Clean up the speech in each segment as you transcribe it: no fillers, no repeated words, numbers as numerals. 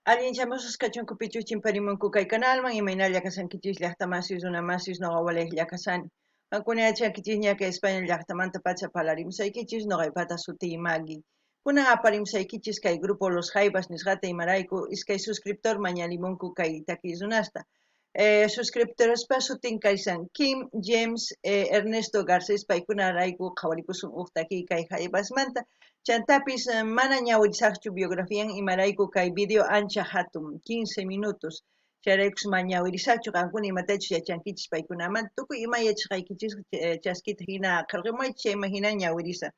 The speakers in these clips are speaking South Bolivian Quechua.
Allinchamusqas kachunku pichus chimparimunku kay kanalman, imaynalla kashankichis llaqtamasis runamasis noqa walejlla kashani. Qankuna yachankichisña kay España llaqtamantapacha parlarimusaykichis, noqaypata sutiy Maggie. Kunan aparimusaykichis kay grupo Los Jaivas nisqata imarayku iskay suscriptor mañarimunku kay takiy runasta. Suscriptorespa sutin kaysan Kim, James, Ernesto Garcés paykunarayku qhawarikusun uj takiy kay Jaivasmanta. Chantapis mana ñawirisaqchu biografian imarayku kay video ancha hatun, 15 minutos. Chayraykus ma ñawirisaqchu qankuna imatachus yachankichis paykunamanta tukuy ima yachasqaykichis chaskita hina qhelqamuwaychis chayman hina ñawirisaq.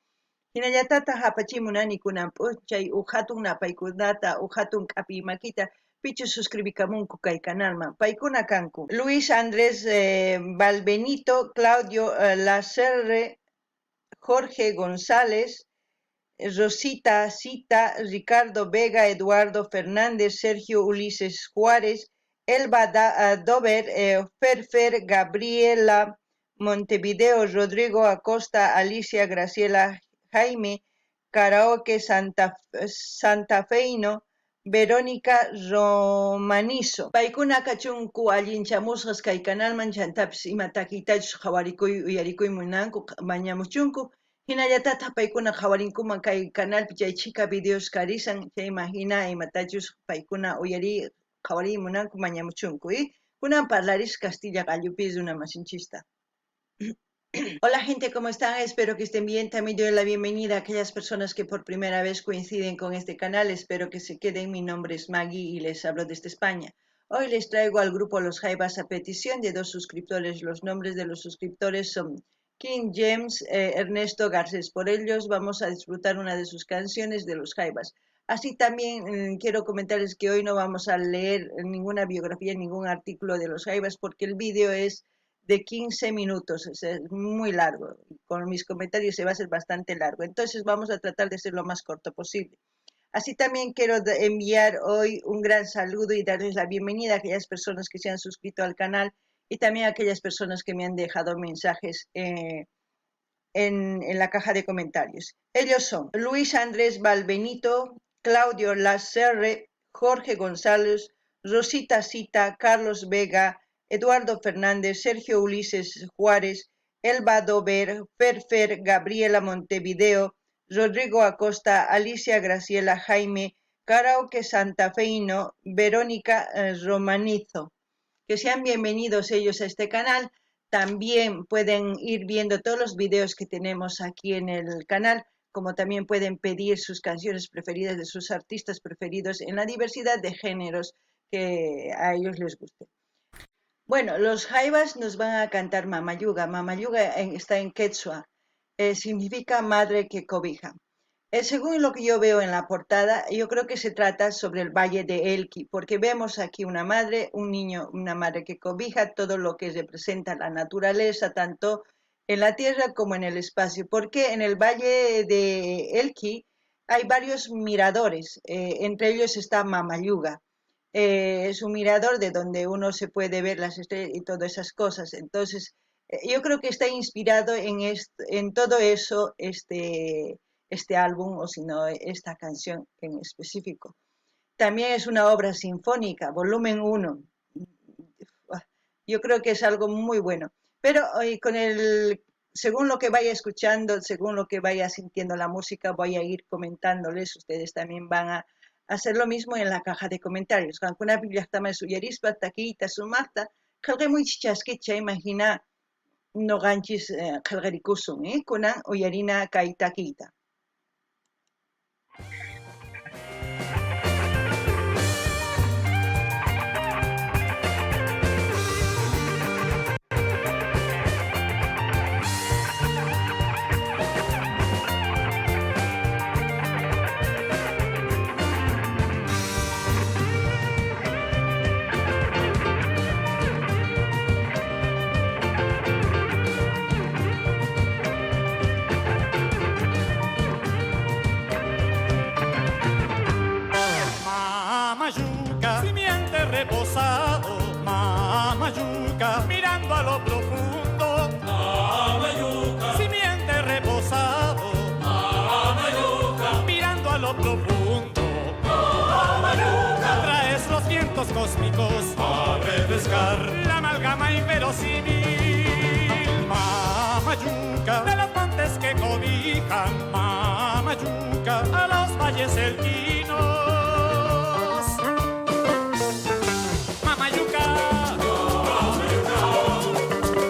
Hinallatataq apachimunani kunan p'unchay uj hatun napaykunata, uj hatun k'apiy makita pichus suscribikamunku kay kanalman. Paykuna kanku: Luis Andrés Valbenito, Claudio Lacerre, Jorge González, Rosita Cita, Ricardo Vega, Eduardo Fernández, Sergio Ulises Juárez, Elba Dover, Ferfer, Gabriela Montevideo, Rodrigo Acosta, Alicia Graciela Jaime, Karaoke Santafeino, Verónica Romanizo. Paykuna kachunku allinchamusqas kay kanalman chantapis ima takiytachus qhawarikuy uyarikuy munanku mañamuchunku hinallatataq paykuna qhawarinkuman kay kanalpi chay chhika videos karisan chayman hina imatachus paykuna uyariy qhawariy munanku mañamuchunku kunan parlaris Castilla qallupi runa masinchista. Hola gente, ¿cómo están? Espero que estén bien. También doy la bienvenida a aquellas personas que por primera vez coinciden con este canal. Espero que se queden. Mi nombre es Maggie y les hablo desde España. Hoy les traigo al grupo Los Jaivas a petición de dos suscriptores. Los nombres de los suscriptores son King James, Ernesto Garcés. Por ellos vamos a disfrutar una de sus canciones de Los Jaivas. Así también quiero comentarles que hoy no vamos a leer ninguna biografía, ningún artículo de Los Jaivas, porque el vídeo es de 15 minutos, es muy largo. Con mis comentarios se va a hacer bastante largo. Entonces vamos a tratar de ser lo más corto posible. Así también quiero enviar hoy un gran saludo y darles la bienvenida a aquellas personas que se han suscrito al canal y también a aquellas personas que me han dejado mensajes en la caja de comentarios. Ellos son Luis Andrés Valbenito, Claudio Lacerre, Jorge González, Rosita Cita, Carlos Vega, Eduardo Fernández, Sergio Ulises Juárez, Elba Dover, Ferfer, Gabriela Montevideo, Rodrigo Acosta, Alicia Graciela Jaime, Karaoke Santafeino, Verónica Romanizo. Que sean bienvenidos ellos a este canal. También pueden ir viendo todos los videos que tenemos aquí en el canal, como también pueden pedir sus canciones preferidas de sus artistas preferidos en la diversidad de géneros que a ellos les guste. Bueno, los Jaivas nos van a cantar Mamayuga. Mamayuga está en quechua, significa madre que cobija. Según lo que yo veo en la portada, yo creo que se trata sobre el Valle de Elqui, porque vemos aquí una madre, un niño, una madre que cobija todo lo que representa la naturaleza, tanto en la tierra como en el espacio, porque en el Valle de Elqui hay varios miradores, entre ellos está Mamayuga. Es un mirador de donde uno se puede ver las estrellas y todas esas cosas. Entonces, yo creo que está inspirado en todo eso este álbum, o si no, esta canción en específico. También es una obra sinfónica, volumen 1. Yo creo que es algo muy bueno. Pero según lo que vaya escuchando, según lo que vaya sintiendo la música, voy a ir comentándoles. Ustedes también van a hacer lo mismo en la caja de comentarios. Qankunapi llaqtaman suyarispa takiyta sumaqta qhelqamuychis chaskicha imagina noqanchis qhelqarikusun, kunan uyarina kay takiyta. Simiente reposado, Mamayuca, mirando a lo profundo, Mamayuca, simiente reposado, Mamayuca, mirando a lo profundo, Mamayuca, trae Vientos cósmicos a refrescar la amalgama inverosímil. Mamayuca, de los montes que cobijan, Mamayuca, a los valles elquinos. Mamayuca, Mamayuca,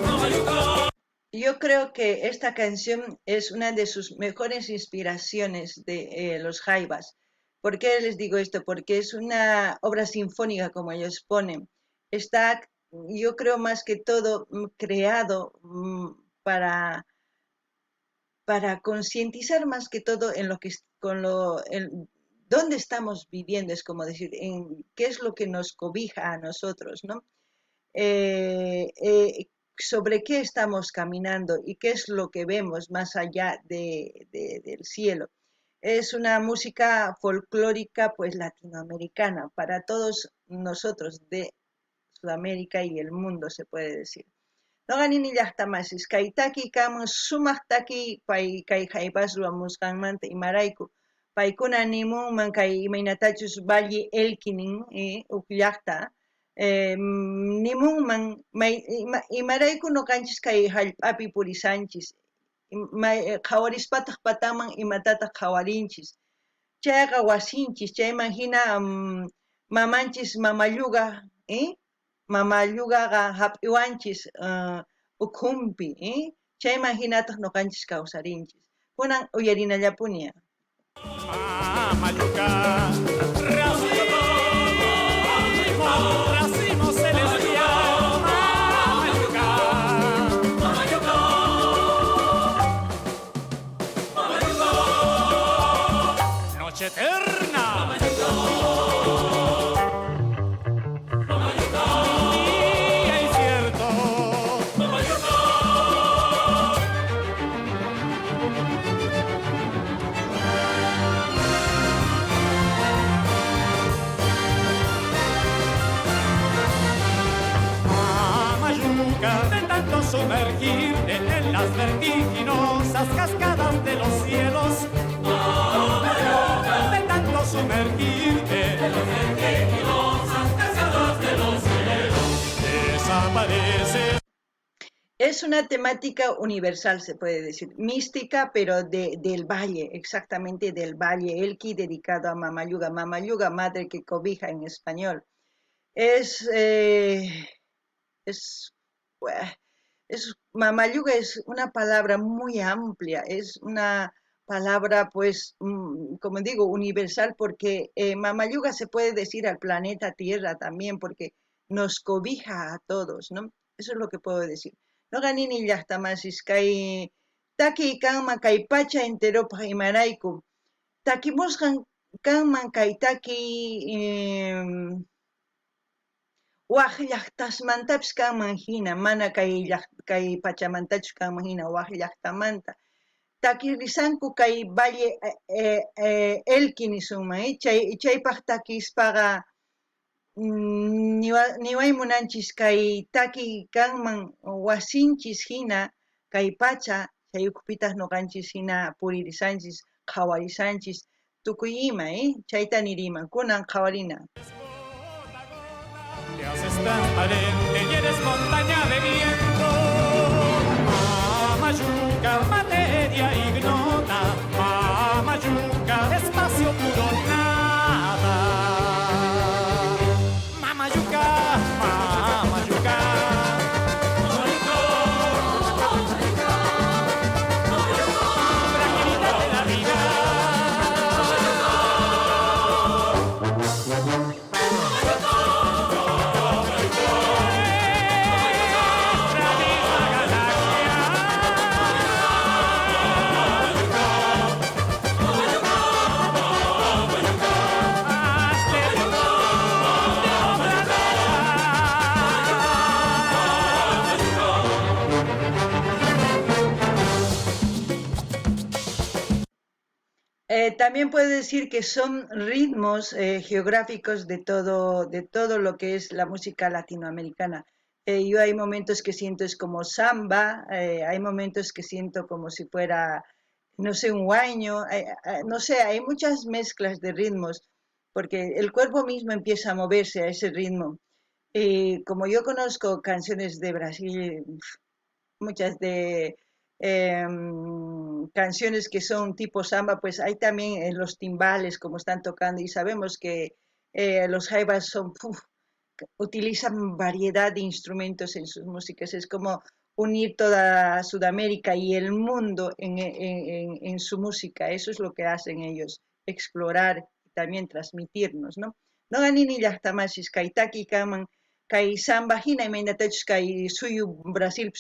Mamayuca. Yo creo que esta canción es una de sus mejores inspiraciones de los Jaivas. ¿Por qué les digo esto? Porque es una obra sinfónica, como ellos ponen. Está, yo creo, más que todo creado para concientizar más que todo en lo que es, con lo, en dónde estamos viviendo, es como decir, en qué es lo que nos cobija a nosotros, ¿no? Sobre qué estamos caminando y qué es lo que vemos más allá del cielo. Es una música folclórica, pues, latinoamericana, para todos nosotros de Sudamérica y el mundo, se puede decir. Noqa nini llaqtamasis, kay taki kamun sumaq taki pay kay Jaivas ruwamusqanmanta imarayku. Paykuna nimunman kay imaynatachus Valle Elqui nin, uj llaqta, nimunman may, imarayku noqanchis kay hallp'api purisanchis, may, qhawarispataq pataman imatataq qhawarinchis. Chayqa wasinchis, chayman hina, mamanchis mamalluga, mamallugaqa hap'iwanchis, ukhunpi, chayman hinataq noqanchis kawsarinchis. Kunan uyarinallapuni. Mamayuca, racimo, racimo celestial, Mamayuca, Mamayuca, Mamayuca, noche eterna, Mamayuca, Mamayuca, día incierto, Mamayuca. Mamayuca, de tanto sumergirte en las vertiginosas cascadas de los cielos. Mamayuca, de tanto sumergirte en las vertiginosas cascadas de los cielos, desaparece. Es una temática universal, se puede decir, mística, pero del valle, exactamente del valle Elqui, dedicado a Mamayuga. Mamayuga, madre que cobija en español. Mamayuga es una palabra muy amplia, es una palabra, como digo, universal, porque Mamayuga se puede decir al planeta Tierra también, porque nos cobija a todos, ¿no? Eso es lo que puedo decir. Noqa nini llaqtamasis kay taki kanman kay pacha enteropaq imarayku. Takimusqan kanman kay taki waj llaqtasmantapis kanman hina, mana kay pachamantachu kanman hina, waj llaqtamanta. Takirisanku kay Valle Elqui nisunman, chaypaq takispaqa, niway munanchis kay taki kanman wasinchis hina kay pacha, chay ukhupitaq noqanchis hina puririsanchis, qhawarisanchis, tukuy ima, chayta niriman, kunan qhawarina. Te haces transparente y eres montaña de viento. Mamayuca, materia ignota, Mamayuca, espacio puro nada. Mamayuca, Mamayuca, Mamayuca, fragilidad de la vida. También puedo decir que son ritmos geográficos de todo lo que es la música latinoamericana. Yo hay momentos que siento es como samba, hay momentos que siento como si fuera, no sé, un huayño, no sé, hay muchas mezclas de ritmos. Porque el cuerpo mismo empieza a moverse a ese ritmo. Como yo conozco canciones de Brasil, muchas de canciones que son tipo samba, pues hay también en los timbales como están tocando, y sabemos que los jaivas utilizan variedad de instrumentos en sus músicas. Es como unir toda Sudamérica y el mundo en su música. Eso es lo que hacen ellos, explorar y también transmitirnos, ¿no? Noqa nini llaqtamasis kay taki kanman kay samba hina imaynatachus kay suyu Brasil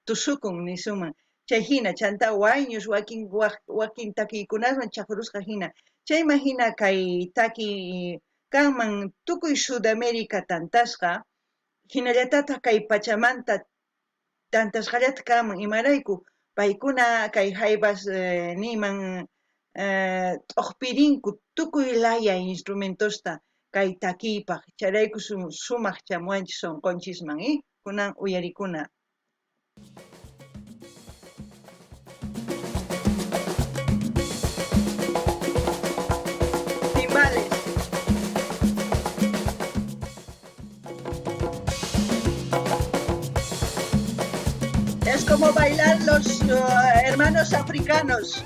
tusukun nisunman chay hina chanta wayñus wakin wakin takiykunaswan chaqrusqa hina chayman hina kay taki kanman tukuy Sudamérica tantasqa hinallatataq kay pachamanta tantasqallataq kanman imarayku paykuna kay jaivas niman t'uqpirinku tukuy laya instrumentosta kay takiypaq chayrayku sumaq chamuwanchis sunqunchisman kunan uyarikuna. Timbales. Es como bailar los hermanos africanos.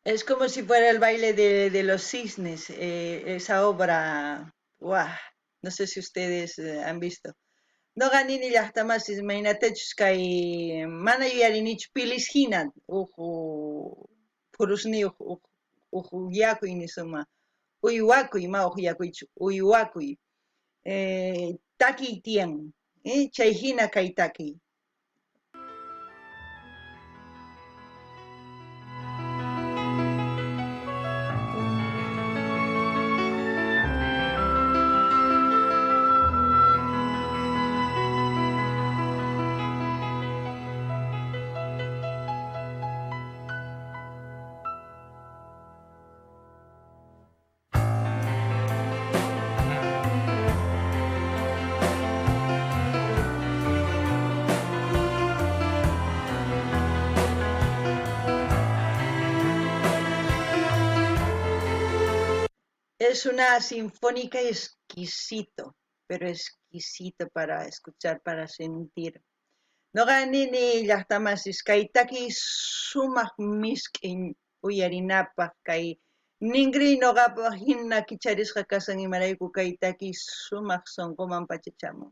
Es como si fuera el baile de los cisnes, esa obra, ¡guau! No sé si ustedes han visto. Noqa nini llaqtamasis imaynatachus kay mana yuyarinichu pilis hina uj phurusniyuq uj yakuy nisuma uywakuy ma uj yakuychu uywakuy takiy tiyan chay hina kay takiy. Es una sinfónica exquisito, pero exquisito para escuchar, para sentir. Noqa nini llaqtamasis kay taki sumaq misk'i uyarinapaq kay ninri noqapaq hina kicharisqa kasan imarayku kay taki sumaq sunquman pachachamun,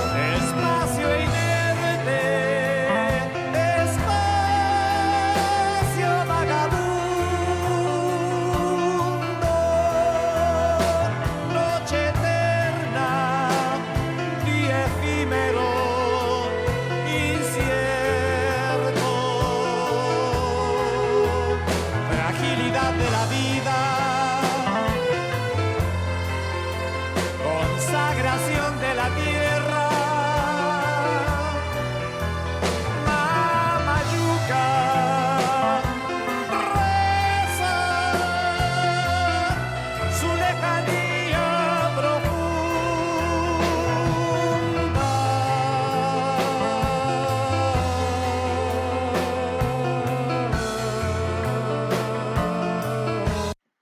Espacio e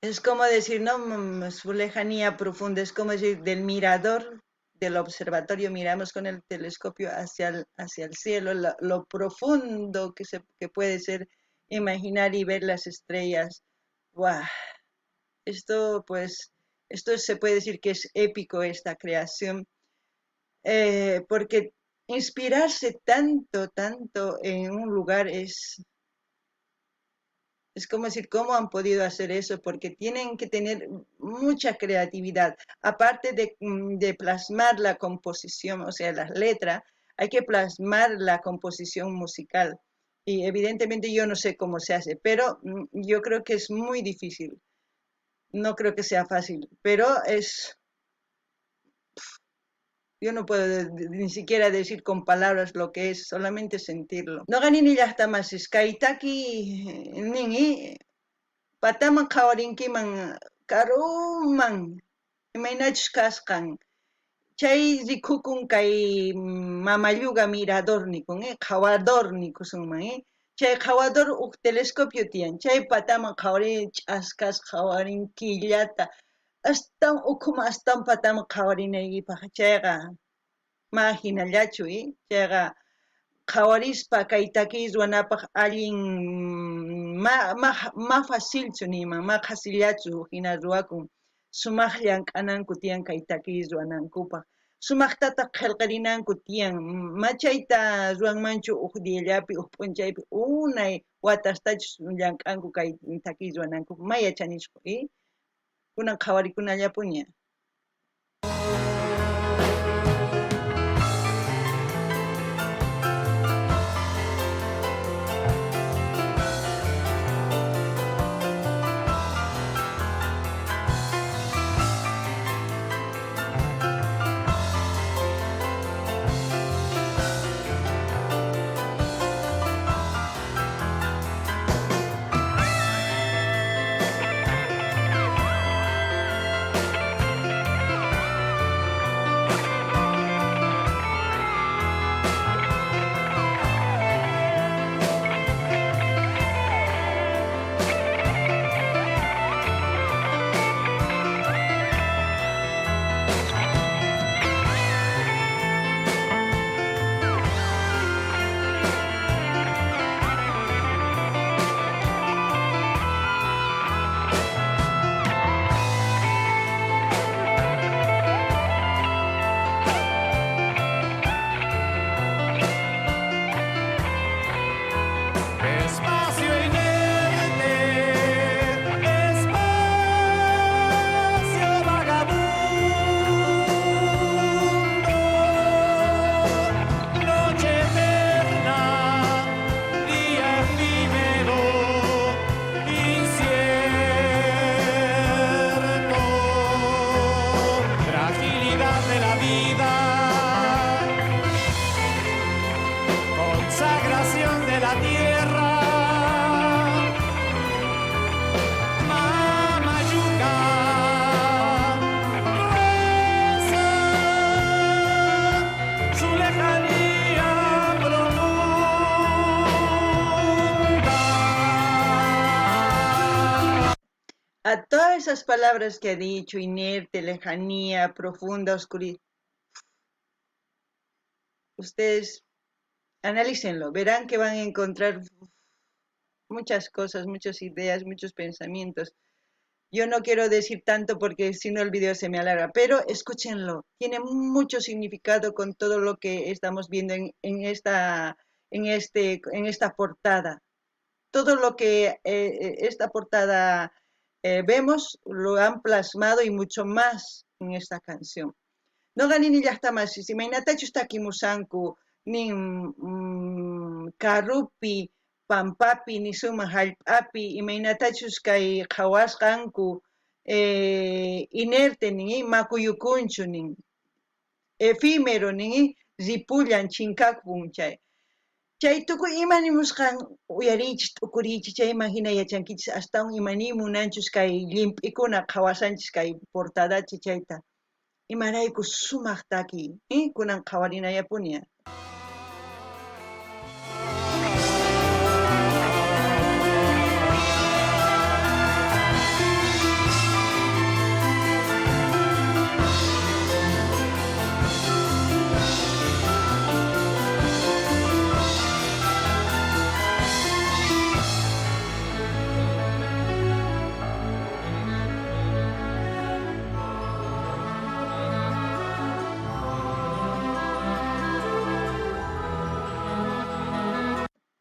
Es como decir, no, su lejanía profunda, es como decir, del mirador del observatorio miramos con el telescopio hacia el cielo, lo profundo que puede ser imaginar y ver las estrellas. ¡Guau! Esto, pues, esto se puede decir que es épico, esta creación, porque inspirarse tanto, tanto en un lugar es como decir, ¿cómo han podido hacer eso? Porque tienen que tener mucha creatividad. Aparte de plasmar la composición, o sea, las letras, hay que plasmar la composición musical. Y evidentemente yo no sé cómo se hace, pero yo creo que es muy difícil. No creo que sea fácil, pero es... Yo no puedo ni siquiera decir con palabras lo que es, solamente sentirlo. Noqa nini llaqtamasis kay taki nin pataman qhawarinkiman karuman imaynachus kasqan chay rikukun kay Mamalluga mirador nikun, qhawador nikusunman, chay qhawador uj telescopio tiyan, chay pataman qhawarin ch'askas qhawarin killata, astawan ukhuman astawan pataman qhawarinaykipaq chayqa ma hinallachu, chayqa qhawarispa kay takiy ruwanapaq allin ma facilchu niyman, ma qhasillachu hina ruwakun, sumaq llank'ananku tiyan kay takiy ruwanankupaq, sumaqtataq qillqarinanku tiyan, ma chayta ruwanmanchu uj diallapi uj p'unchaypi unay watastachus llank'anku kay takiy ruwanankupaq, ma yachanichu, kunan qhawarikunallapuña. A todas esas palabras que ha dicho, inerte, lejanía, profunda, oscuridad, ustedes analícenlo, verán que van a encontrar muchas cosas, muchas ideas, muchos pensamientos. Yo no quiero decir tanto porque si no el video se me alarga, pero escúchenlo, tiene mucho significado con todo lo que estamos viendo en esta portada. Todo lo que esta portada vemos, lo han plasmado y mucho más en esta canción. Noqa nini llaqtamasis, imaynatachus takimusanku nin karupi, pampapi, nisunman hallp'api, imaynatachus kay qhawasqanku inerte nin, makuyukunchu nin, efímero nin, ripullan chinkakpun chay. Chay tukuy ima nimusqan uyariychis, t'ukuriychis, chayman hina yachankichis astawan ima niy munanchus kay llimp'ikuna qhawasanchis kay portadachi chayta. Imarayku sumaq takiy, kunan qhawarinallapuña.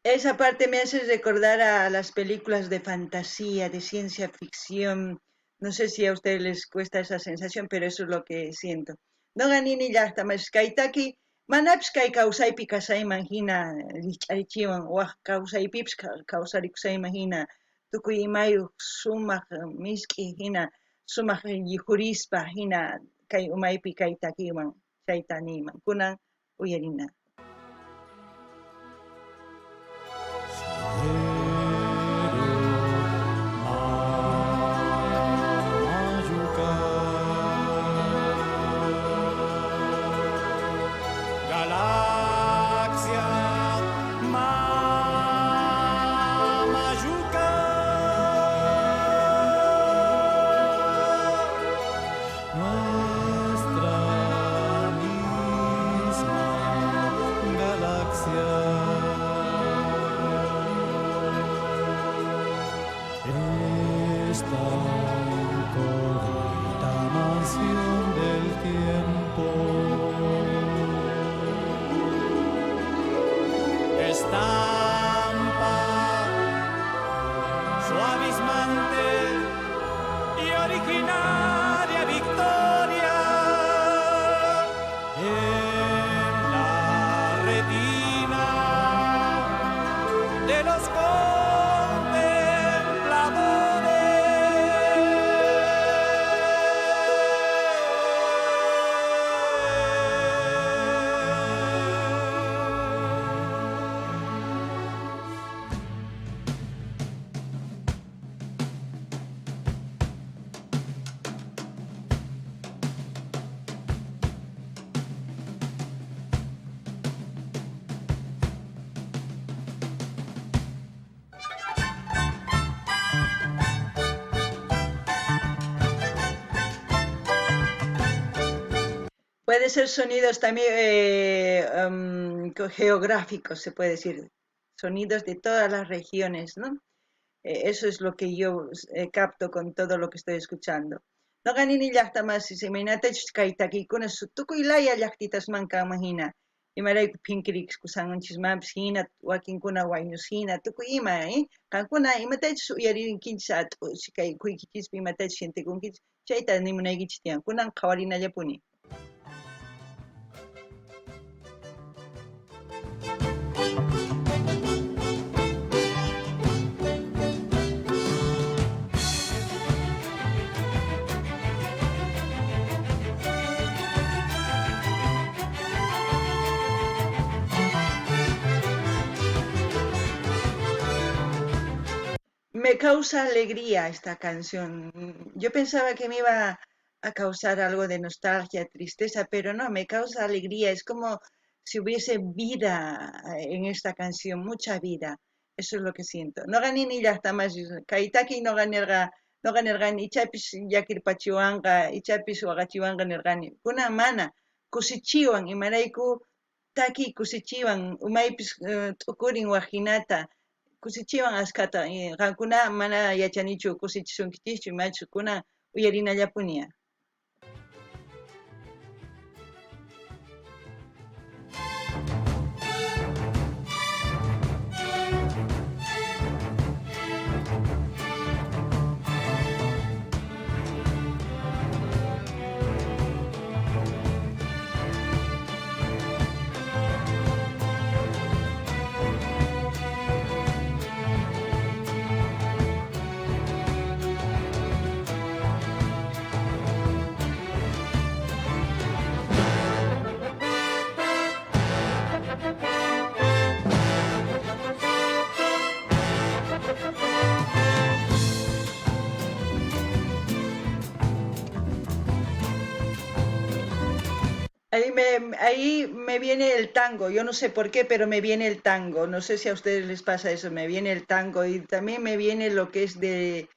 Esa parte me hace recordar a las películas de fantasía, de ciencia ficción. No sé si a ustedes les cuesta esa sensación, pero eso es lo que siento. Noqa nini llajta masis kay taki manapis kay kawsaypi kasayman hina rijch'arichiwan, waj kawsaypipis kawsarikusayman hina, tukuy imayuq sumaq misk'i hina, sumaq yukhurispa hina kay umaypi kay takiwan chayta niyman. Kunan uyarina. Galaxia Mamayuca, nuestra misma galaxia. Esta incógnita mansión del tiempo estampa su abismante y originaria victoria en la retina de los contemplados. Puede ser sonidos también geográficos, se puede decir, sonidos de todas las regiones, ¿no? Eso es lo que yo capto con todo lo que estoy escuchando. Noqa nini llajta masis, imaynatachus kay takiykuna tukuy laya llajtitasman kanman hina, imarayku phinkirikusqanchikmanpis hina, wakinkuna wayñus hina, tukuy ima, Qankuna imatachus uyarinkichis, kay kuykichispi imatachus sientekunkichis, chayta nimunaykichis tiyan. Kunan qhawarinallapuni. Me causa alegría esta canción. Yo pensaba que me iba a causar algo de nostalgia, tristeza, pero no, me causa alegría. Es como si hubiese vida en esta canción, mucha vida. Eso es lo que siento. Noqa nini llajta masis, kay taki noqa nerqa, noqa nerqani ichapis llakirpachiwanqa, ichapis waqachiwanqa nerqani. Kunan mana, kusichiwan, imarayku taki kusichiwan, umaypis t'ukurin wajinata, kusichiwan askhata. Qankuna mana yachanichu kusichisunkichischu, imachu, kunan uyarinallapunia. Ahí me viene el tango, yo no sé por qué, pero me viene el tango, no sé si a ustedes les pasa eso, me viene el tango y también me viene lo que es de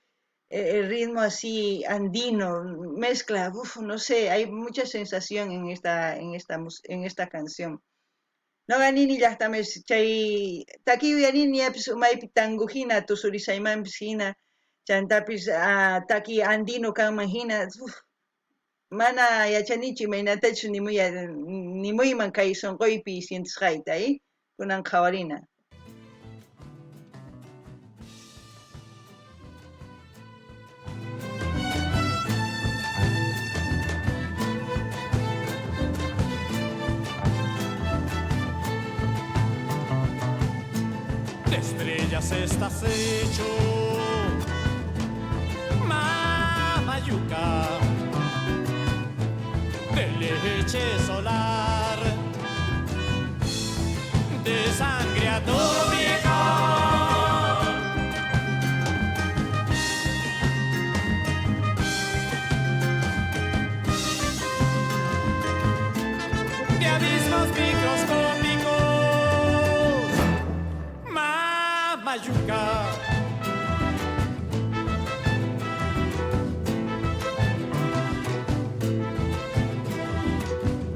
el ritmo así andino, mezcla, uf, no sé, hay mucha sensación en esta canción. Noqa nini llajtames chay taki uyarini apis umaypi tango hina, tusurisaymanpis hina, chantapis taki andino kanman hina, uf, mana yachanichu imaynatachu nimuyman kay sonqoypi sientisqayta, Kunan qhawarina. De estrellas estás hecho, Mamayuca, de leche solar, de sangre atómica. De abismos microscópicos, Mamayuca.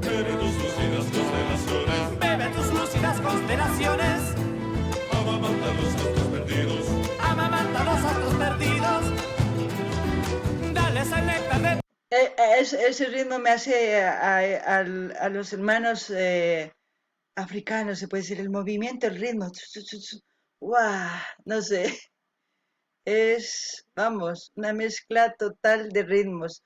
Bebe tus lúcidas constelaciones. Bebe tus lúcidas constelaciones. Amamanta los astros perdidos. Amamanta los astros perdidos. Dales el néctar de Ese ritmo me hace a los hermanos africanos, se puede decir, el movimiento, el ritmo. Tsu, tsu, tsu, tsu. ¡Guau! No sé. Es, vamos, una mezcla total de ritmos.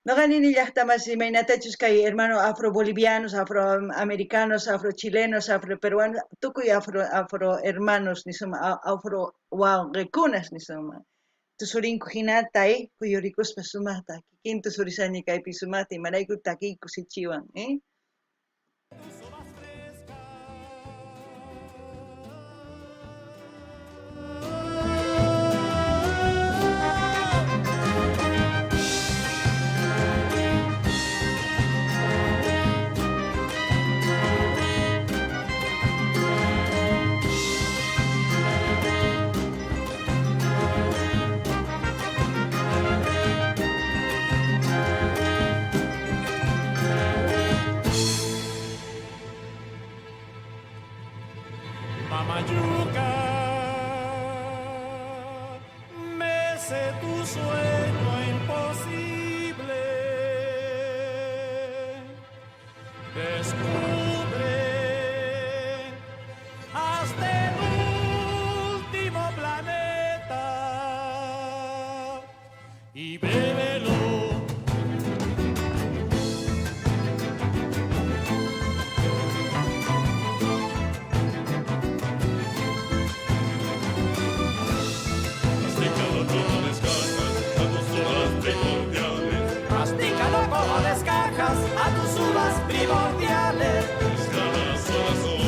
Noqa nini llaqta masi imaynatachus kay hermano afrobolivianos, afroamericanos, afrochilenos, afroperuanos, tukuy afro hermanos nisuma, afro wawqikunas nisuma. Tusurinku hinata, kuyurikuspa sumaqta, kikin tusurisani kaypi sumaqta, imarayku takiy kusichiwan. Mamayuca, mece tu sueño imposible, descubre hasta el último planeta y bébelo. Mastícalo como descargas a tus uvas primordiales. Mastícalo como descajas a tus uvas primordiales. Desgrana sol a sol.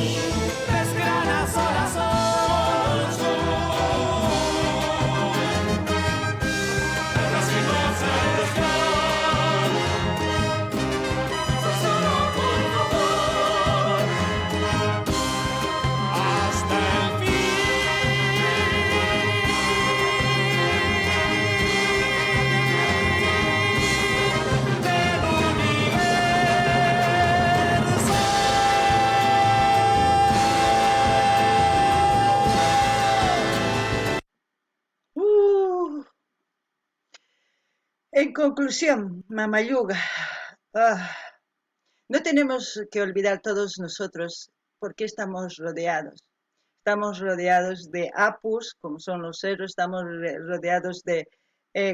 Desgrana sol a sol. Las que no se desgranan. Solo por favor. Hasta el fin del universo. En conclusión, Mamayuga, no tenemos que olvidar todos nosotros por qué estamos rodeados. Estamos rodeados de apus, como son los cerros, estamos rodeados de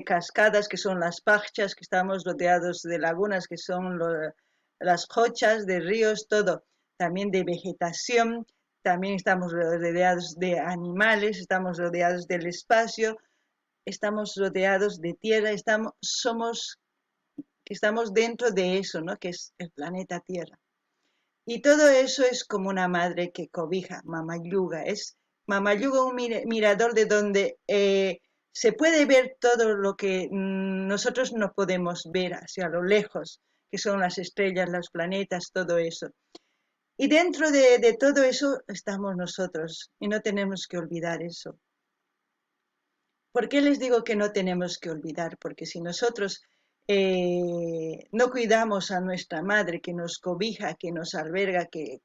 cascadas, que son las pachas, que estamos rodeados de lagunas, que son las jochas, de ríos, todo. También de vegetación, también estamos rodeados de animales, estamos rodeados del espacio, estamos rodeados de tierra, estamos dentro de eso, ¿no? Que es el planeta Tierra. Y todo eso es como una madre que cobija, Mamayuga. Es Mamayuga un mirador de donde se puede ver todo lo que nosotros no podemos ver hacia lo lejos, que son las estrellas, los planetas, todo eso. Y dentro de todo eso estamos nosotros y no tenemos que olvidar eso. ¿Por qué les digo que no tenemos que olvidar? Porque si nosotros no cuidamos a nuestra madre que nos cobija, que nos alberga, que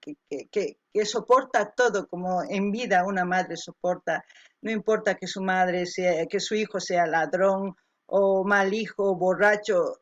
soporta todo, como en vida una madre soporta, no importa que su madre sea, que su hijo sea ladrón o mal hijo, borracho,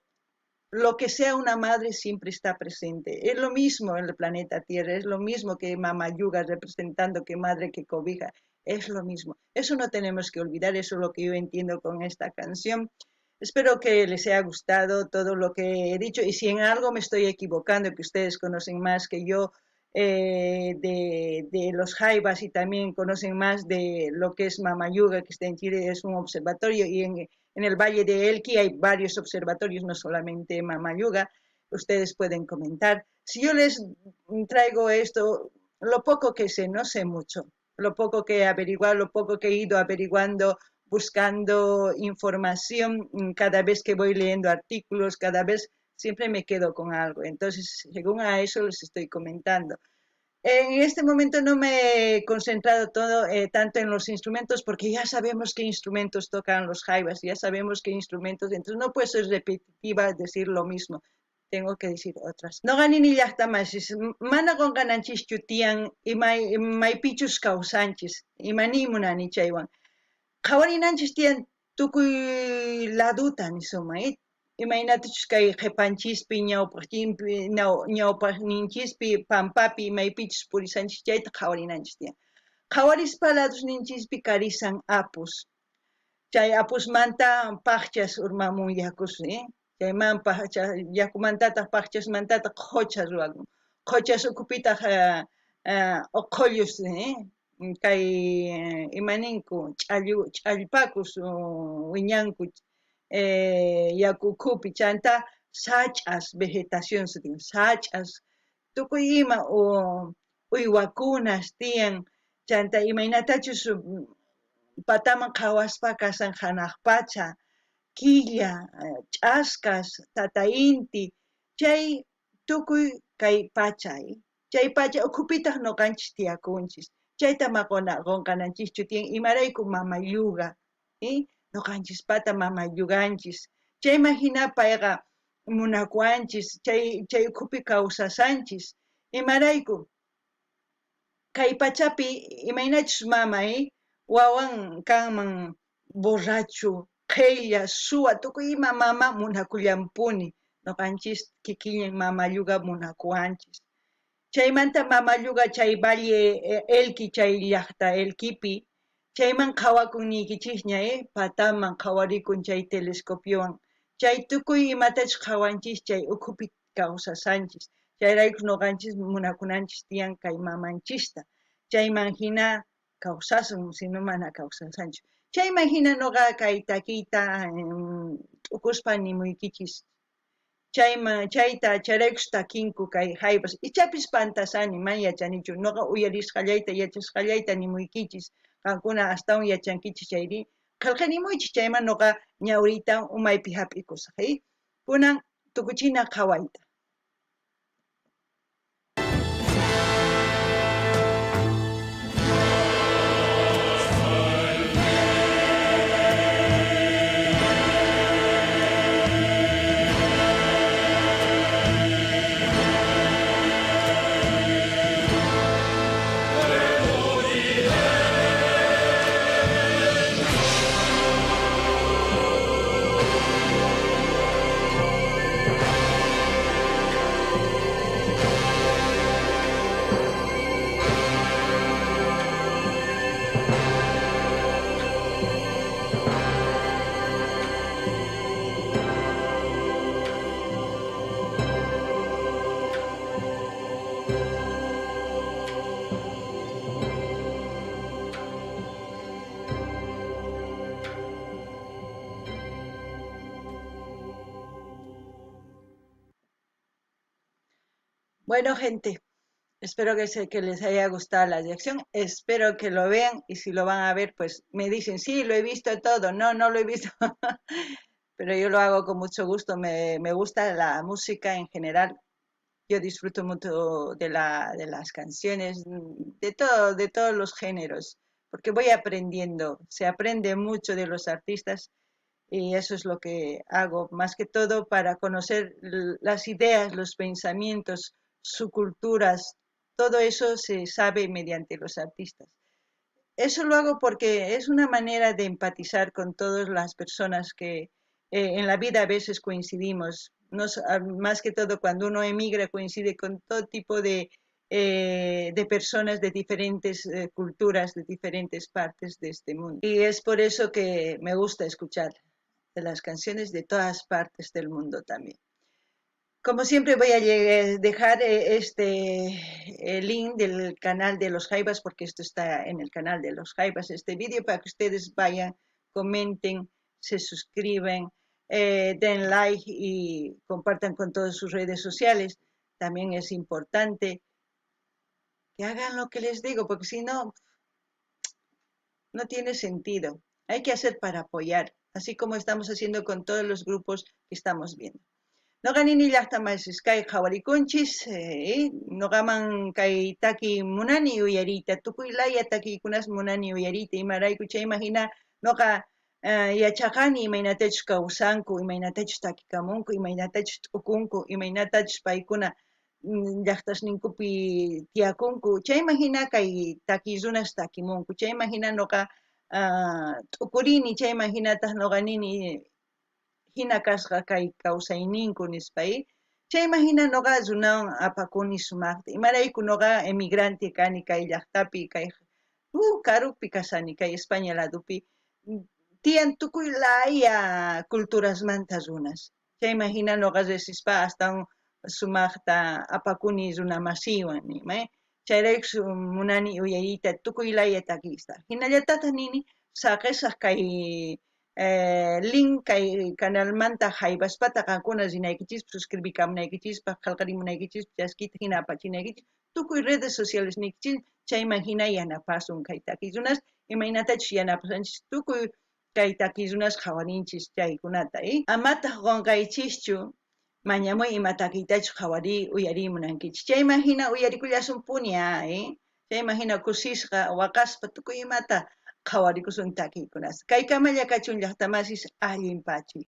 lo que sea, una madre siempre está presente. Es lo mismo en el planeta Tierra, es lo mismo que Mama Yuga representando que madre que cobija, es lo mismo. Eso no tenemos que olvidar, eso es lo que yo entiendo con esta canción. Espero que les haya gustado todo lo que he dicho y si en algo me estoy equivocando, que ustedes conocen más que yo de los jaivas y también conocen más de lo que es Mamayuga, que está en Chile, es un observatorio, y en el Valle de Elqui hay varios observatorios, no solamente Mamayuga. Ustedes pueden comentar. Si yo les traigo esto, lo poco que sé, no sé mucho, lo poco que he averiguado, lo poco que he ido averiguando, buscando información, cada vez que voy leyendo artículos, cada vez siempre me quedo con algo. Entonces, según a eso les estoy comentando. En este momento no me he concentrado todo tanto en los instrumentos, porque ya sabemos qué instrumentos tocan los jaivas, ya sabemos qué instrumentos, entonces no puedo ser repetitiva, decir lo mismo. Tengo que decir otras. Noqa nini llaqtamasis, mana qunqananchischu tiyan maypichus kawsanchis, imaniy munani chaywan. Qhawarinanchis tiyan tukuy laduta nisuma, imaynatachus kay qhipanchispi, ñawpaqninchispi, pampapi, maypichus purisanchis chayta qhawarinanchis tiyan. Qhawarispa ladusninchispi karisan apus. Chay apusmanta paqchas urmamun yakus, Chayman yakumantataq paqchasmantataq qhochas ruwakun. Qhochas ukhupitaq uqhullus, kay imaninku ch'allpakus wiñanku yaku ukhupi, chanta sach'as, vegetación sutin, sach'as, tukuy ima uywakunas tiyan, chanta imaynatachus pataman qhawaspa kasan hanaq pacha, killa, ch'askas, tata inti, chay tukuy kay pacha, chay pacha ukhupitaq noqanchis tiyakunchis, chayta qunqananchischu tiyan, imarayku Mamayuga, noqanchispata Mamayuganchis, chayman hina payqa munakuwanchis, chay ukhupi kawsasanchis, imarayku kay pachapi imaynachus mamay wawan kanman borracho, qhella, suwa, tukuy ima mama munakullanpuni, noqanchis kikillan Mamayuga munakuwanchis. Chaymanta Mamayuga chay Valle Elqui, chay llaqta Elquipi, chayman qhawakun niykichisña, pataman qhawarikun chay telescopiowan, chay tukuy imatachus qhawanchis chay ukhupi kawsasanchis, chayrayku noqanchis munakunanchis tiyan kay mamanchista, chayman hina kawsasun, sino mana kawsasanchu. Chayman hina noqa kay takiyta t'ukuspa nimuykichis. Chayta chayraykus takinku kay jaivas. Ichapis pantasani, man yachanichu. Noqa uyarisqallayta, yachasqallayta nimuykichis. Qankuna astawan yachankichis chayri. Qillqanimuychis chayman noqa ñawriyta umaypi hap'ikusaq. Kunan tukuchina qhawayta. Bueno, gente, espero que les haya gustado la reacción, espero que lo vean y si lo van a ver, pues me dicen, sí, lo he visto todo, no, no lo he visto, pero yo lo hago con mucho gusto, me gusta la música en general, yo disfruto mucho de las canciones, de todos los géneros, porque voy aprendiendo, se aprende mucho de los artistas y eso es lo que hago, más que todo para conocer las ideas, los pensamientos, sus culturas, todo eso se sabe mediante los artistas. Eso lo hago porque es una manera de empatizar con todas las personas que en la vida a veces coincidimos. Más que todo cuando uno emigra coincide con todo tipo de personas de diferentes culturas, de diferentes partes de este mundo. Y es por eso que me gusta escuchar de las canciones de todas partes del mundo también. Como siempre voy a dejar este link del canal de los Jaivas, porque esto está en el canal de los Jaivas, este vídeo, para que ustedes vayan, comenten, se suscriben, den like y compartan con todas sus redes sociales. También es importante que hagan lo que les digo, porque si no, no tiene sentido. Hay que hacer para apoyar, así como estamos haciendo con todos los grupos que estamos viendo. Noqa nini llaqta masis kay qhawarikunchis, noqaman kay taki munani uyariyta, tukuy laya takiykunas munani uyariyta, imarayku chayman hina noqa yachaqani imaynatachus kawsanku, imaynatachus takikamunku, imaynatachus t'ukunku, imaynatachus paykuna llaqtasninkupi tiyakunku, chayman hina kay takiy runas takimunku, chayman hina noqa t'ukurini, chayman hinataq noqa nini hina kasqa kay kawsayninku nispa, chayman hina noqa runawan apakuni sumaqta, imarayku noqa emigrante kani kay llaqtapi, kay karupi kashani, kay España ladopi, tiyan tukuy laya culturasmanta runas, chayman hina noqa riqsispa astawan sumaqta apakuni runa masiywan nima, chayrayku munani uyariyta tukuy laya takiyta, hinallatataq nini saqesaq kay link kay canalmanta jaybaspata qankuna rinaykichispaq, suscribikamunaykichispaq, qhalqarimunaykichispaq, chaskita hina apachinaykichis, tukuy redes sociales niykichis, chayman hina yanapasun kay takiy runas, imaynatachus yanapasanchis tukuy kay takiy runas qhawarinchis chaykunata, amataq qonqaychischu mañamuy ima takiytachus qhawariy uyariy munankichis, chayman hina uyarikullasunpuni, chayman hina kusisqa waqaspa tukuy imata qhawarikusun takiykunasta. Kaykamalla kachun llaqtamasis allin pachi.